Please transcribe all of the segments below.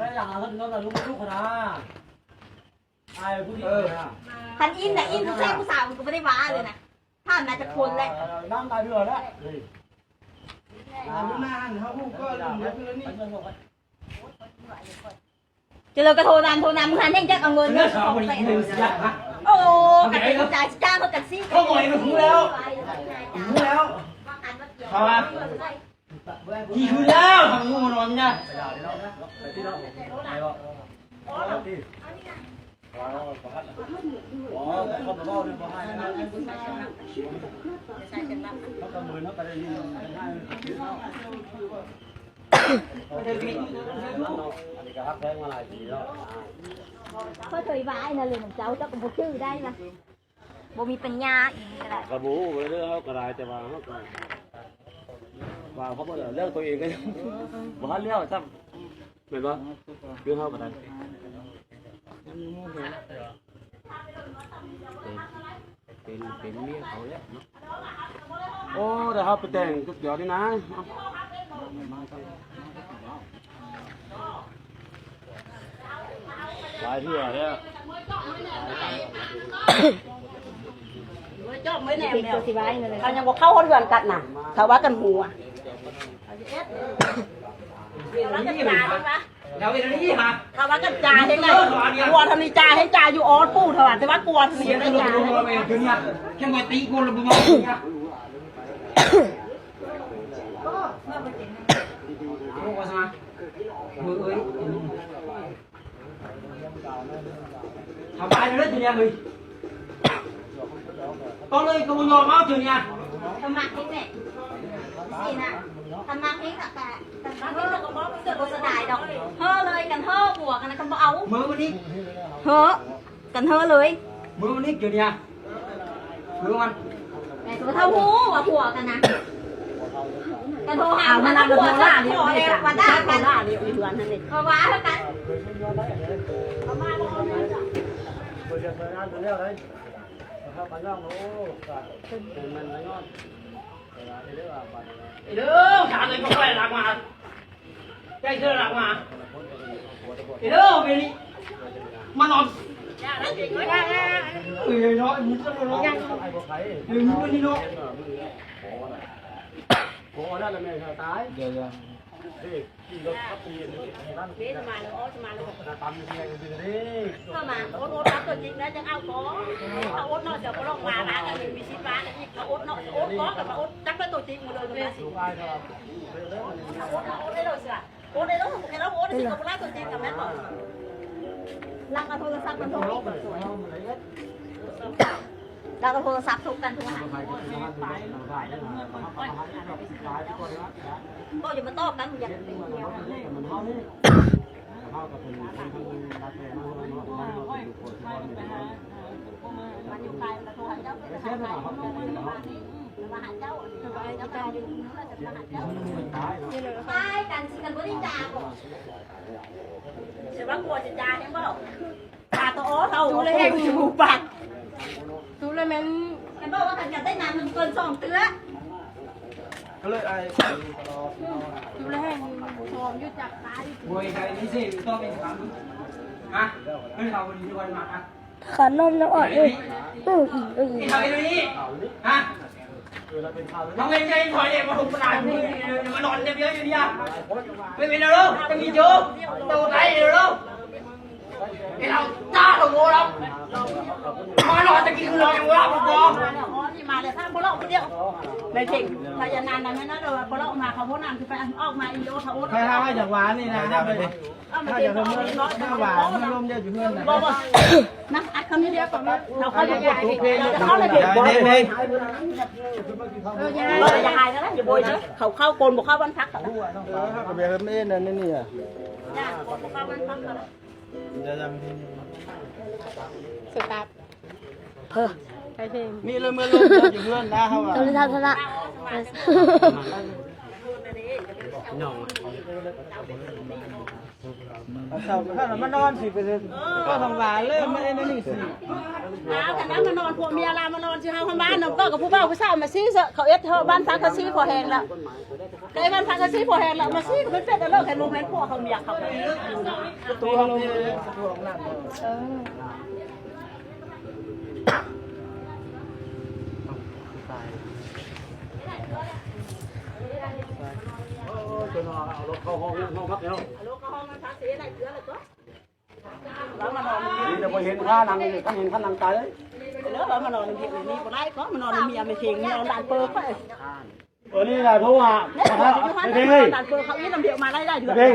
ໄດ້ລະຫາເງິນນຳລູກໆຫັ້ນນະ ອ້າຍຜູ້ນີ້ນະ ຄັນອິນນະ ອິນຜູ້ຊາຍຜູ້ສາວກໍບໍ່ໄດ້ວ່າເລີຍນະ ຖາມນາຈະຄົນແຫຼະ ນຳຕາຍເທື່ອແລ້ວ ເຮົາຮູ້ກໍເລື່ອງນີ້ ຈະເລີຍກໍໂທນຳ ໂທນຳ ມຶງຫັ້ນແຮ່ງຈັກເອົາເງິນເນາະ ສອງແສນ ໂອ້ ກະເປັນຈ່າຍຈ້າງເຂົາກັນຊິ ເຂົາບໍ່ໃຫ້ມັນຮູ້ແລ້ວ ຮູ້ແລ້ວ ເຂົາວ່າ ທີ່ຄືແລ້ວ ເຂົາຮູ້ນອນນະ ຂ້ອຍເຄີຍວ່າໄອ້ນັ້ນເລີຍ ເຈົ້າ ເຈົ້າກໍບໍ່ຈື່ໄດ້ລະ. ບໍ່ມີປັນຍາອີກນີ້ກໍໄດ້ ກໍບໍ່ຮູ້ເລື່ອງເຮົາກໍໄດ້ ແຕ່ວ່າເຮົາກໍວ່າເຂົາບໍ່ໄດ້ເລື່ອງຕົວເອງກໍຍັງບໍ່ທັນແລ້ວຊ້ຳ ແມ່ນບໍ່? ເລື່ອງເຮົາກໍໄດ້ ເປັນ ເປັນເມຍເຂົາແລ້ວເນາະ. ໂອ້ ດຽວເຮົາໄປແຕ່ງຈຸດດຽວນີ້ນະ. ຫຼາຍເທື່ອແລ້ວ ເຈົ້າໄປແນມແລ້ວ ເຂົາຍັງບໍ່ເຂົ້າຮອດເຮືອນກັນນະ ເຂົາວ່າກັນຫົວ ເຂົາວ່າກັນຈ້າເຮັດໄດ້ ຫົວທຳນີ້ຈ້າ ເຮັດຈ້າຢູ່ອອດປູ່ເທົ່າວ່າ ແຕ່ວ່າກວດນີ້ໄດ້ຈ້າ ແຄ່ວ່າຕີຄົນລະບໍ່ມາ ໂອ້ ວ່າຊະ ເອີຍ ທຳລາຍເລີຍເທື່ອນີ້ເຮີ້ຍ ຕ້ອງເລີຍກໍບໍ່ຍອມເອົາເທື່ອນີ້ ສະໝັກເອງແຫຼະ ຊີ້ນະ ສະໝັກເອງ ຖ້າກະ ສະໝັກເອງແລ້ວກໍບໍ່ມີເສືອບໍ່ສະດາຍດອກ ເຮີ້ເລີຍ ກັນເຮີ້ບວກກັນນະ ຄັນບໍ່ເອົາ ເມີວັນນີ້ ເຮີ້ ກັນເຮີ້ເລີຍ ເມີວັນນີ້ເທື່ອນີ້ ຄືມັນ ແຕ່ຕົວເຖົ້າຮູ້ວ່າຜົວກັນນະ ກັນໂທຫາມັນນະ ຜົວກັນຂໍແລ້ວວ່າດ່າກັນ ເຂົາວ່າກັນ ເອົາມາບໍ່ເອົາເງິນ ເອົາມາບໍ່ເອົາເງິນ ເອົາມາບໍ່ເອົາເງິນ ເດີ ຖາມເລີຍ ບໍ່ຄ່ອຍຫຼັກມາ ໃກ້ເທື່ອຫຼັກມາ ເດີ ເວນີ້ ມານອນ ເອີຍເນາະ ມີສະໂລງ ເອີຍ ມີຄົນນີ້ເນາະ ໂອ້ ນັ້ນລະແມ່ນຕາຍ ເດີ ເດີ ເດ້ ສະມານ ໂອ້ ສະມານ ເຂົ້າມາ ອົດໆ ຮັບຕົວຈິງແລ້ວຈັ່ງເອົາກ່ອນ ຖ້າອົດເນາະ ຈະບໍ່ລອກມາ ມາກັນມີຊິດມາກັນອີກ ຖ້າອົດເນາະ ອົດກ່ອນ ກັບມາອົດ ຈັບໄປຕົວຈິງໝົດເລີຍ ມາຊິ ຖ້າອົດເນາະ ອົດໄດ້ເລີຍ ໂອເດໂລ ໂອເດໂລ ໂອເດໂລ ໂອເດໂລ ຕົວຈິງກັບແມ່ນບໍ່? ລັກເອົາໂທລະສັບມັນໂທອີກ ລັກເອົາໂທລະສັບໂທກັນໂທຫາ ບໍ່ຢ່າມາຕອບກັນ ບໍ່ຢາກເປັນແນວນັ້ນ ມັນຢູ່ໄກ ມັນໂທຫາເຈົ້າ ມາຫາເຈົ້າ ເຈົ້າຢູ່ ມາຫາເຈົ້າ ຕາຍກັນຊິກັນບໍ່ໄດ້ຈາບໍ່? ຊິວ່າກົວຈະຈາແຮງບໍ່? ຕາໂຕເຖົ້າ ຈູລະແຮງ ຈະບໍ່ປາກ ຈູລະແມ່ນ ແມ່ນບອກວ່າຄັນຢາກໄດ້ນານມັນເກີນສອງເທື່ອ ກໍເລີຍອ້າຍ ຈູລະແຮງ ຊອມຢູ່ຈັກຕາຍ ໂອ້ຍ ໃຜມີເສນຕ້ອງມີຄຳ ຮະ ເພິ່ນເອົາດີທີ່ວັນມາ ຂະໜົມນ້ຳອອກ ເອີ ເອີ ອີກ ເອີ ອີກ ເອີ ອີກ ເອີ ອີກ ຮະ ເຮົາເປັນໃຫຍ່ຖອຍເອງມາທຸກປະດານ ມານອນເດວຢູ່ນີ້ ເປັນເປັນເດີ ຈະມີໂຈ ໂຕໄຕເດີ ເຮົາຈ້າໂຕໂມລະ ມານອນຕະກີ້ຄືລອຍໂມລະ ມາແລ້ວ ມາແລ້ວ ຖ້າບໍ່ລອກຜູ້ດຽວ ໃນເພງພະຍານານນັ້ນແມ່ນເດີ ບໍ່ລອກມາ ເຂົາບໍ່ນຳຄືໄປ ອອກມາອີໂດ ເຂົາອົດ ໃຜຫາວ່າຢາກຫວານນີ້ນະ ເອົາມາເຕັມເອົາມາເນາະ ຫວານ ມັນລົມເຢັນຢູ່ເຮືອນນະ ບໍ່ ບໍ່ ນະ ອັດຄຳນີ້ດຽວກ່ອນ ເຂົາເຂົ້າໃນເພງ ເຂົາເຂົ້າໃນເພງ ເພງ ເພງ ເອີ ຢ່າ ຢ່າຫາຍນະ ຢ່າໂບຍເດີ ເຂົາເຂົ້າ ໂກນບໍ່ເຂົ້າບ້ານພັກ ເອີ ເຂົາກໍແບບນັ້ນນີ້ ຍ່າ ໂກນບໍ່ເຂົ້າບ້ານພັກ ສະຕາບ ເພິ່ນ ໃຜເພງ ນີ້ເລີຍເມືອລົມຢູ່ເຮືອນນະ ເຮົາວ່າ ໂທລະທັດ ໂທລະທັດ ເຊົ້າມານອນຊິ ໄປເລີຍ ກໍທາງວ່າເລີຍ ມາເຮັດອັນນີ້ຊິ ລາວຄັນນະມານອນ ພວກເມຍລາວມານອນຊິ ເຮົາເຂົ້າມານຳ ກໍກັບຜູ້ບ່າວຜູ້ສາວມາຊິເສາະ ເຂົາເຮັດເຮົາບ້ານພັກ ເຂົາຊິພໍແຮງລະ ໃກ້ບ້ານພັກ ເຂົາຊິພໍແຮງລະ ມາຊິກໍເປັນເປັດເລີຍ ແຄ່ໂມເມັນພວກເຂົາເມຍເຂົາ ປະຕູຫ້ອງ ປະຕູຫ້ອງນ້ຳ ເອີ ນີ້ແຕ່ບໍ່ເຫັນຂ້ານັ່ງ ຄັນເຫັນຂ້ານັ່ງຕາຍເລີຍ ເດີ ມານອນນຳເມຍນີ້ບໍ່ໄດ້ ກໍມານອນນຳເມຍແມ່ເພັງ ນອນດ່ານເປີ ເອີ ນີ້ລະ ໂທຫາ ເອີ ເພງເອີຍ ເພິ່ນເຂົາອີກນຳດຽວມາໄດ້ ໄດ້ເດືອນ ເພງ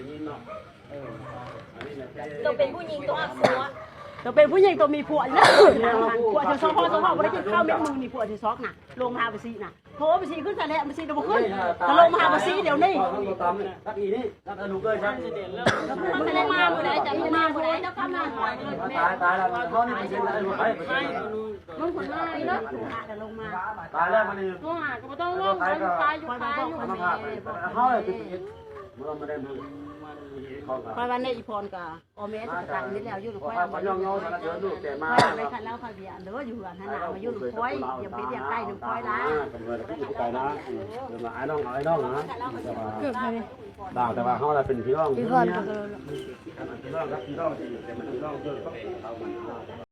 ໄດ້ຍິນເນາະ. ເອີ ອັນນີ້ນະ ໂຕເປັນຜູ້ຍິງໂຕຮັກຜົວ ໂຕເປັນຜູ້ຍິງໂຕມີຜົວຢູ່ນະ. ຜົວເທື່ອສອງ ເພາະວ່າບໍ່ໄດ້ກິນເຂົ້າເມັດມື້ນີ້ ຜົວເທື່ອສອງນະ ລົງມາຫາບໍ່ຊິນະ. ໂທບໍ່ຊິຂຶ້ນຊະແຫຼະ ບໍ່ຊິນະບໍ່ຂຶ້ນ. ຖ້າລົງມາຫາບໍ່ຊິດຽວນີ້ ຕັດອີນີ້ ຕັດອະນຸເກີຍຊະ. ລະມາມື້ໃດ ຈະມາມື້ໃດ ເຈົ້າກຳມາ. ຕາຍ ຕາຍແລ້ວ ເຮົານີ້ບໍ່ຊິໄດ້ລົງໄປ. ມັນຄົນມາເດີ ລະລົງມາ. ຕາຍແລ້ວມັນນີ້ ໂທຫາກໍບໍ່ຕ້ອງເວົ້າ ຕາຍຢູ່ ຕາຍຢູ່. ເຮົານີ້ຄື ບໍ່ໄດ້ມື້ ຂ້ອຍວ່າໃນອີພອນກໍ ໂອແມ່ ສະກະຕັນນີ້ແລ້ວ ຢູ່ນຳຂ້ອຍ ເອົາມາຢູ່ນຳຂ້ອຍ. ຂ້ອຍເອົາໄວ້ຄັນລາວ ຂ້ອຍເບຍເດີ ຢູ່ເຮືອນຫັ້ນນະ ມາຢູ່ນຳຂ້ອຍ ຢ່າໄປວຽກໄກນຳຂ້ອຍລະ. ກຳເນີດກໍຢູ່ໄກນະ ເອີ ມາອ້າຍນ້ອງ ເອົາອ້າຍນ້ອງນະ. ເກືອບໄປ ດາວ ແຕ່ວ່າເຮົາລະເປັນພີ່ນ້ອງ ອີພອນກໍຄື ພີ່ນ້ອງກັບພີ່ນ້ອງ ແຕ່ມັນພີ່ນ້ອງເດີ.